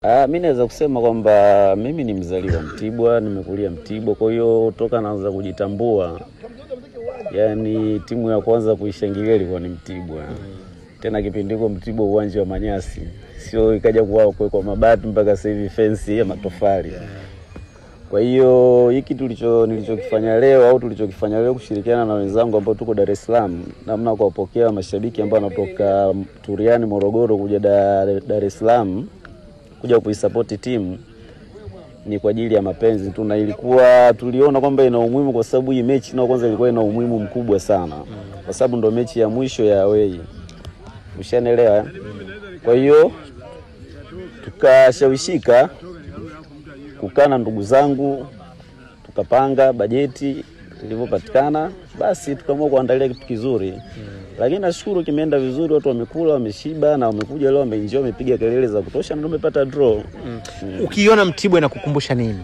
Mimi naweza kusema kwamba mimi ni mzaliwa Mtibwa, nimekulia Mtibwa, kwa hiyo toka naanza kujitambua, yani timu ya kwanza kuishangilia ilikuwa ni Mtibwa. Tena kipindi hicho Mtibwa uwanja wa manyasi, sio ikaja kuwa kwa mabati mpaka sasa hivi fence ya matofali. Kwa hiyo hiki nilichokifanya leo au tulichokifanya leo kushirikiana na wenzangu ambao tuko Dar es Salaam, namna kuwapokea mashabiki ambao wanatoka Turiani Morogoro kuja Dar es Salaam kuja kuisapoti timu ni kwa ajili ya mapenzi tu, na ilikuwa tuliona kwamba ina umuhimu kwa sababu hii mechi nao kwanza ilikuwa ina umuhimu mkubwa sana, kwa sababu ndo mechi ya mwisho ya away, ushanielewa? Kwa hiyo tukashawishika kukaa na ndugu zangu, tukapanga bajeti ilivyopatikana, basi tukaamua kuandalia kitu kizuri. Lakini nashukuru kimeenda vizuri, watu wamekula, wameshiba na wamekuja leo wameenjoy, wamepiga kelele za kutosha na tumepata draw. Ukiona Mtibwa inakukumbusha nini?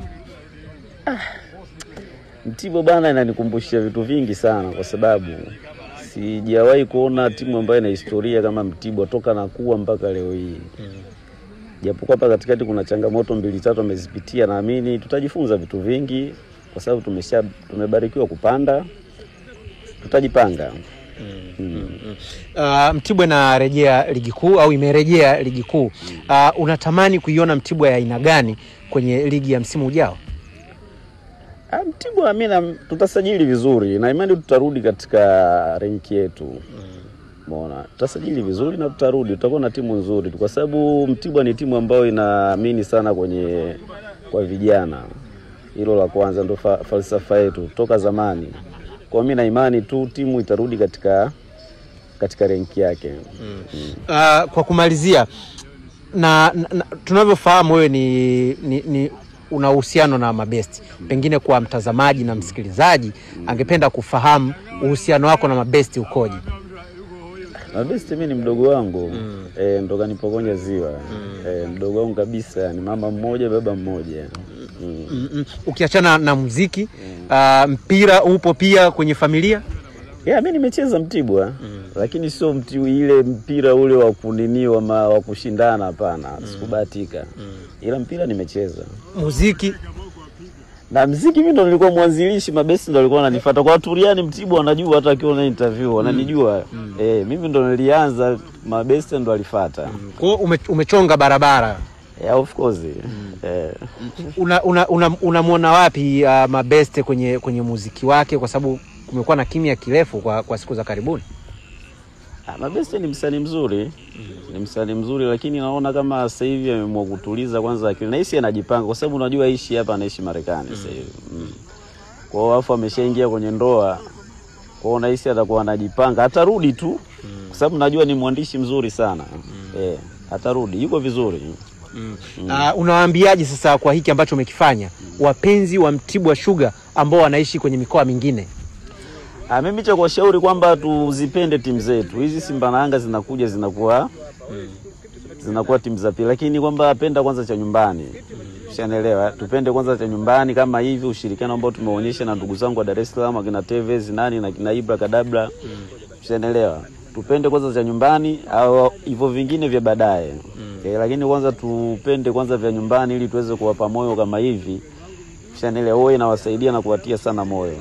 Mtibwa bana inanikumbushia vitu vingi sana, kwa sababu sijawahi kuona timu ambayo ina historia kama Mtibwa toka nakuwa mpaka leo hii. Japokuwa hapa katikati kuna changamoto mbili tatu amezipitia, naamini tutajifunza vitu vingi kwa sababu tumebarikiwa kupanda, tutajipanga. Mtibwa inarejea ligi kuu au imerejea ligi kuu. Unatamani kuiona Mtibwa ya aina gani kwenye ligi ya msimu ujao? Mtibwa mimi tutasajili vizuri na imani tutarudi katika renki yetu. Umeona? Tutasajili vizuri na tutarudi, tutakuwa na timu nzuri kwa sababu Mtibwa ni timu ambayo inaamini sana kwenye kwa vijana. Hilo la kwanza ndo falsafa yetu toka zamani. Kwa mimi na imani tu timu itarudi katika renki yake. Kwa kumalizia na tunavyofahamu wewe ni una uhusiano na Mabesti. Pengine kwa mtazamaji na msikilizaji angependa kufahamu uhusiano wako na Mabesti ukoje? Mabesti mimi ni mdogo wangu. Ndo kanipokonya ziwa. Mdogo wangu kabisa, ni mama mmoja baba mmoja. Ukiachana na muziki, mpira upo pia kwenye familia? Yeah, mimi nimecheza Mtibwa, lakini sio ile mpira ule wa kunini wa kushindana, hapana, sikubahatika. Ila mpira nimecheza. Muziki na muziki mimi ndo nilikuwa mwanzilishi, Mabesti ndo alikuwa ananifuata. Kwa Turiani Mtibwa wanajua, hata akiona interview wananijua. Mimi ndo nilianza, Mabesti ndo alifuata. Kwa hiyo umechonga barabara. Yeah, of course. Unamwona wapi Mabeste kwenye muziki wake, kwa sababu kumekuwa na kimya kirefu kwa siku za karibuni? Mabeste ni msanii mzuri. Ni msanii mzuri, lakini naona kama sasa hivi ameamua kutuliza kwanza akili. Nahisi anajipanga kwa sababu unajua aishi hapa, anaishi Marekani sasa hivi. Kwa hiyo afu ameshaingia kwenye ndoa. Kwa hiyo nahisi atakuwa anajipanga, atarudi tu. Kwa sababu najua ni mwandishi mzuri sana. Atarudi, yuko vizuri. Unawaambiaje sasa kwa hiki ambacho umekifanya wapenzi wa Mtibwa Sugar ambao wanaishi kwenye mikoa mingine? Mimi cha kuwashauri kwamba tuzipende timu zetu. Hizi Simba na Yanga zinakuja zinakuwa timu za pili, lakini kwamba penda kwanza cha nyumbani. Ushanielewa? Tupende kwanza cha nyumbani kama hivi ushirikiano ambao tumeonyesha na ndugu zangu wa Dar es Salaam akina Tevez nani na kina Ibra Kadabla. Ushanielewa? Tupende kwanza cha nyumbani au hivyo vingine vya baadaye. Lakini kwanza tupende kwanza vya nyumbani ili tuweze kuwapa moyo kama hivi. Ushanielewa? Wewe inawasaidia na kuwatia sana moyo.